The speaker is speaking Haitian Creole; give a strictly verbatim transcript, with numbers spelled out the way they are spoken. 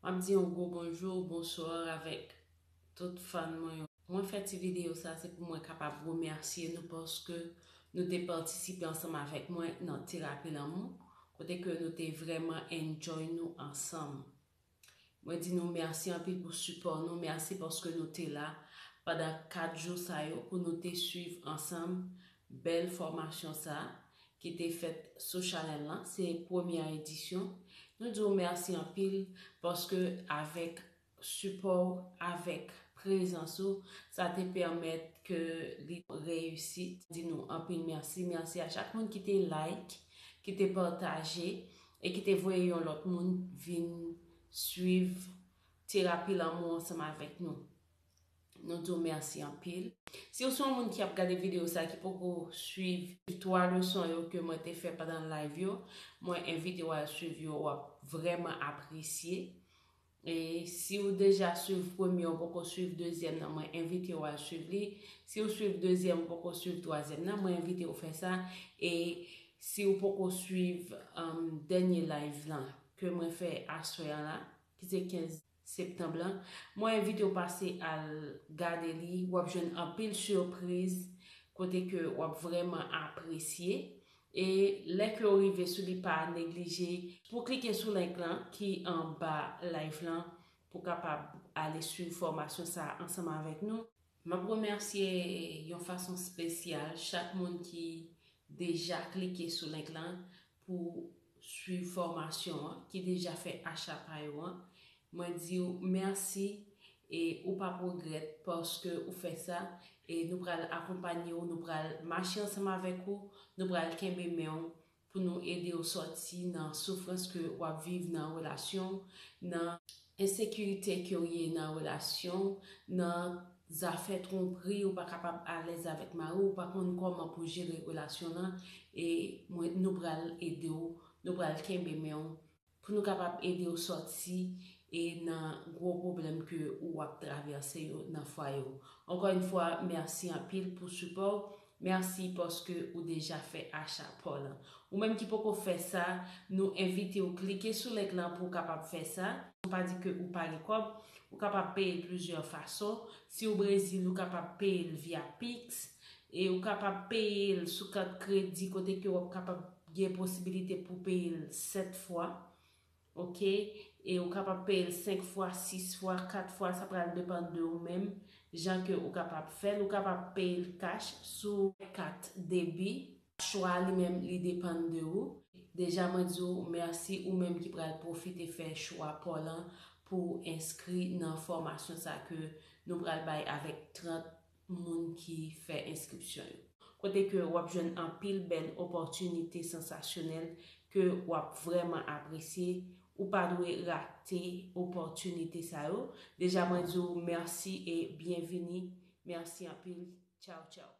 M ap di yon gwo bonjou, bonswa avèk tout fan mwen yo. Mwen fè ti videyo sa, se pou mwen kapab remèsye nou paske nou te patisipe ansanm avèk mwen nan terapi lanmou, kote ke nou te vrèman enjoy nou ansanm. Mwen di nou mèsi anpil pou sipò nou, mèsi paske nou te la pandan kat jou sa yo pou nou te swiv ansanm bèl fòmasyon sa ki te fèt sou chanèl lan. Se premyè edisyon. Nou di w mèsi anpil paske avèk sipò w, avèk prezans ou, sa te pèmèt ke li reyisi. Di nou anpil mèsi. Mèsi a chak moun ki te like, ki te pataje e ki te voye yon lòt moun vin swiv terapi lanmou ansanm avèk nou. Nou di w mèsi anpil. Si w se yon moun ki ap gade videyo sa ki poko swiv twa leson yo ke mwen te fè pandan live yo, mwen envite w al swiv yo, w ap vrèman apresye. E si w deja swiv premye, w poko swiv dezyèm nan, mwen envite w al swiv li. Si w swiv dezyèm, w poko swiv twazyèm nan, mwen envite w fè sa. E si w poko swiv, um, dènye live lan ke mwen fè aswè a la, ki se kenz septanm lan, mwen envite w pase al gade li. W ap jwenn anpil sipriz kote ke w ap vrèman apresye. E lè ke w rive sou li, pa neglije pou klike sou link lan ki anba live lan pou kapab ale swiv fòmasyon sa a ansanm avèk nou. M ap remèsye yon fason espesyal chak moun ki deja klike sou link lan pou swiv fòmasyon an, ki deja fè acha pa yo an. Mwen di w mèsi e ou p ap regrèt paske ou fè sa. E nou pral akonpanye w, nou pral mache ansanm avèk ou, nou pral kenbe men w pou nou ede w sòti nan soufrans ke w ap viv nan relasyon w, nan ensekirite ke w ye nan relasyon w, nan zafè twonpri, ou pa kapab alèz avèk mari w, ou pa konn kòman pou jere relasyon lan, e mwen, nou pral ede w, nou pral kenbe men w, pou nou kapab ede w sòti e nan gwo pwoblèm ke ou ap travèse yo nan fwaye w. Ankò yon fwa, mèsi anpil pou sipò w. Mèsi paske ou deja fè acha pa w lan. Ou menm ki poko fè sa, nou envite w klike sou link lan pou w kapab fè sa. Sa pa di ke ou pa gen kòb, ou kapab peye l plizyè fason. Si w Brezil, ou kapab peye l via Pix, e ou kapab peye l sou kat kredi kote ke w ap kapab gen posibilite pou peye l sèt fwa. Oke? E ou kapab peye l senk fwa, sis fwa, kat fwa, sa pral depann de ou menm, jan ke ou kapab fè l. Ou kapab peye l kach sou kat debi. Chwa li menm, li depann de ou. Deja, mwen di w mèsi, ou menm ki pral pwofite fè chwa pa w lan pou w enskri nan fòmasyon sa ke nou pral bay avèk trant moun ki fè enskripsyon yo. Kote ke w ap jwenn anpil bèl opòtinite sansasyonèl ke w ap vrèman apresye. Ou pa dwe rate opòtinite sa yo. Deja, mwen di w mèsi e byenvini. Mèsi anpil. Tchaw, tchaw.